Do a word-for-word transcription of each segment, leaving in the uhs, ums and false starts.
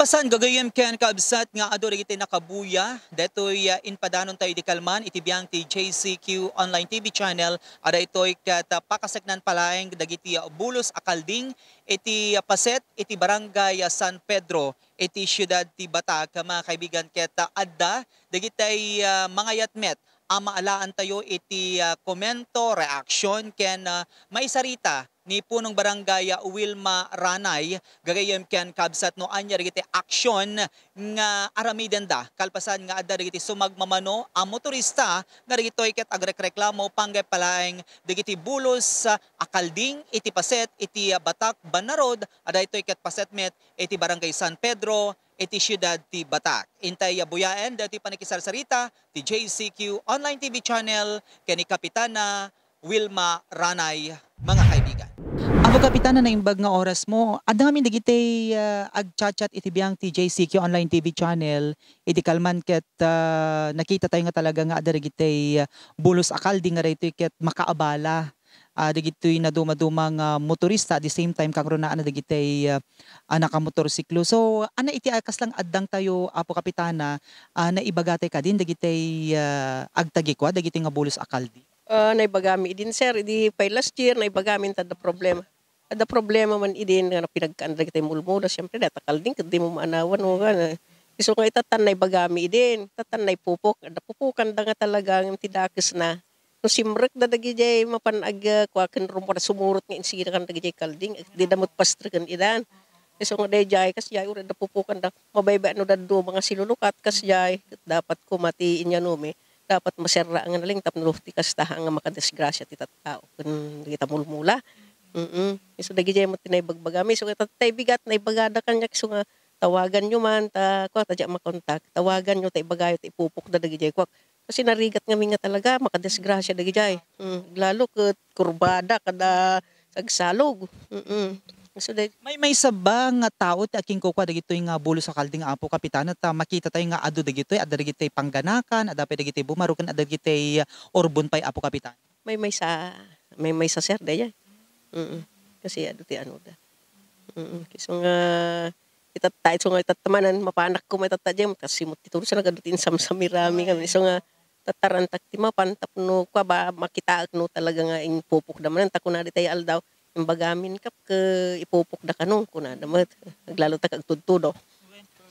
Pasan gagayem ken kabsat nga adu dagiti nakabuya, daytoy, ah, impadanon tayo idi kalman iti biang ti J C Q Online T V Channel, a daytoy ket, ah, pakasaknan palaeng dagiti, ah, bulos a kalding iti, ah, paset iti Barangay, ah, San Pedro iti siudad ti Batac, mga kaibigan, ket, ah, adda dagitay, ah, mangayat met a maalaan tayo iti, ah, komento, reaksyon, ken, ah, maisarita ni Punong Barangay, ah, Wilma Ranay, gagayem ken kabsat no ania dagiti aksyon nga aramidenda, kalpasan nga adda dagiti sumagmamano a motorista nga dagitoy ket agrekreklamo panggep palaeng dagiti bulos, ah, a kalding iti paset iti, ah, Batac Banna Road, a daytoy ket paset met iti Barangay San Pedro, iti siudad ti Batac. Intay, ah, buyaen daytoy pannakisarsarita ti J C Q Online T V Channel ken ni Kapitana Wilma Ranay, mga kaibigan. Apo Kapitana, naimbag nga oras mo. Adda ngamin dagiti, ah, agchat-chat iti biang ti J C Q Online T V Channel. Idi kalman ket, ah, nakita tayo nga talaga nga adda dagiti, ah, bulos a kalding nga daytoy ket makaabala. Ah, dagitoy nadumaduma nga motorista, at the same time, kangrunaan na dagiti, ah, ah, nakamotorsiklo. So, ania iti a kasla nga addang tayo, Apo Kapitana, ah, naibaga tayo kadin dagiti, ah, agtagikua, dagiti nga bulos a kalding? Ah, naibagami idin, sir, idi pay last year, naibagami ta adda problema. Adda problema man idin nga pinagkaan dagiti mulmula, siyempre, data kalding, ket di mo maanawan, mo nga, isu nga itatan naibagami idin, itatan naipupok, adda pupokanda nga talaga, ngem ti dakesna, no simrekda dagidiay mapan ag-, ah, kua ken rumor-, sumurot nga insirakan dagidiay kalding, dida met pastreken idan. Isu nga daydiay, kasdiay, uray adda pupokanda, mabaybay no dadduma nga silulukat, kasdiay, ket dapat koma ti inyanuem, dapat maserraan nga nalingtap no ti kasta nga makadisgrasya ti tattao ken dagita mulmula. Mm. Isu dagidiay met ti naibagbagami. Isu nga tattay bigat, naibagada kaniak, isu nga tawaganyo man, ta, kua, ta diak makontak. Tawaganyo, ta ibagayo, ta ipupokda dagidiay, kua. Kasi narigat ngamin nga talaga, makadisgrasya dagidiay. Mm. Lalo ket kurbada kada sagsalog. Mm. So, dahil maymaysa ba nga tao ti akinkukua dagitoy nga bulos a kalding, Apo Kapitana, ta makita tayo nga adu dagitoy, adda dagitoy pangganakan, adda pay dagitoy bumaro, ken adda dagitoy urbon pay, Apo Kapitan? Maymaysa, maymaysa, sir, daydiay. Mm. Kasi adu ti ano da. Mm. Isu nga itatta, isu nga itatta manen, mapanak koma itatta diay, kasi met ti tulsa nagadu ti insamsamirami kami. Isu nga tattarantak ti mapan tapno kua ba, makitaek no talaga nga impupokda manen. Ta kuna ditay aldaw, imbagamin kap ket ipupokda kano, kunada met. Aglalo ta kagtudtudo.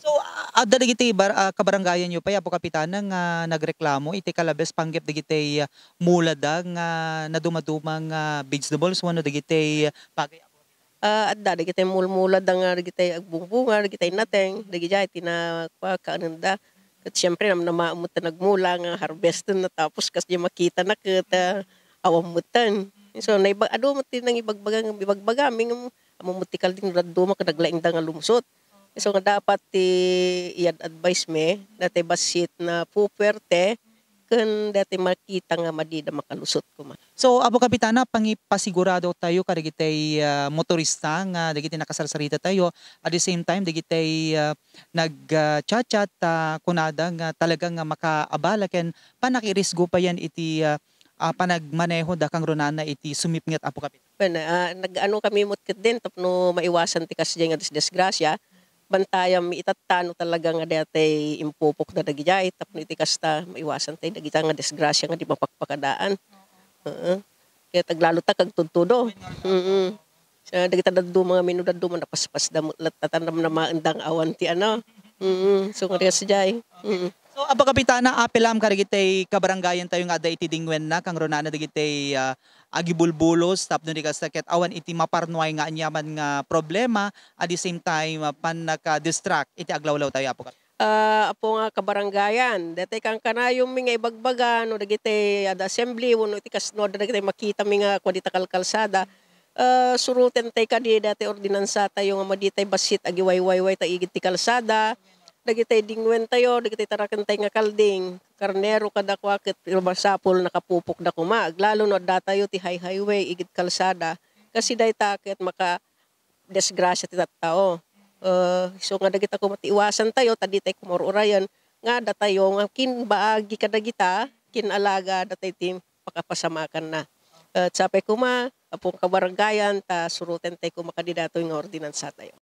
So, a-, adda dagiti bar-, ah, kabarangayanyo pay, Apo Kapitana, nga nagreklamo iti kalabes panggep dagiti, ah, mulada nga nadumaduma nga vegetables wenno dagiti, ah, bagay? Ah, adda dagiti mulmulada nga dagiti agbungbunga, dagiti nateng, dagidiay ti na-, kua, kaanenda. Ket siempre, namnama met ta nagmula nga harvesten na, tapos kasdiay makitana ket, ah, awan metten. So, naiba-, adu met ti nangibagbaga, ibagbaga mi nga ammo met ti kalding no dadduma ket naglaingda nga lumsot. So, nga dapat ti i-advise mi, dati bassit na pupuerte, ken dati makita nga madida makalusot koma. So, Apo Kapitana, pangipasigurado tayo kadagiti, ah, motorista nga dagiti nakasarsarita tayo, at the same time, dagiti, ah, nag, ah, chat-chat, ah, kunada nga talaga nga makaabala ken panakirisgo payen iti, ah, ah, panagmaneho da kangrunana iti sumipnget, Apo Kapitana. Wen, ah, nag-ano kami met ketdin tapno maiwasan ti kasdiay nga disdisgrasya. Bantayam itatta no talaga nga daytay impupokda dagidiay tapno iti kasta maiwasan tay dagita nga disgrasya nga di mapakpakadaan. Oo. Ket aglalo ta kagtudtudo. Mm. Sa dagita dadduma nga mino dadduma napaspasda met latta ta namnamaenda nga awan ti ano. Mm. So, nga kasdiay. Mm. So, Apo Kapitana, apelam kadagiti kabarangayan tayo nga adda iti dingwenna, kangrunana dagiti, ah, agibulbulos tapno di kasta ket awan iti maparnuay nga aniaman nga problema, at the same time, ah, pannaka-distract iti aglawlaw tayo, Apo Kap-. Ah, Apo nga kabarangayan, daytay kankanayon mi nga ibagbaga no dagiti adda assembly wenno iti kas-, no adda dagiti makita mi nga kua dita kalkalsada, ah, suroten tay kadi daytay ordinansa tayo nga maditay bassit agiwaywayway ta igid ti kalsada, dagiti dingwen tayo, dagiti taraken tay nga kalding, karnero kada kua ket masapul nakapupokda koma. Aglalo no adda tayo ti high highway igid kalsada, kasi dayta ket maka-, disgrasya ti tattao. Eh, isu nga dagita koma ti iwasan tayo, ta ditay koma ur-urayen nga adda tayo nga kinbaagi kadagita, kinalaga datay ti pakapasamakanna. Et sapay koma, Apo nga kabarangayan, ta suroten tay koma kadi datoy nga ordinansa tayo.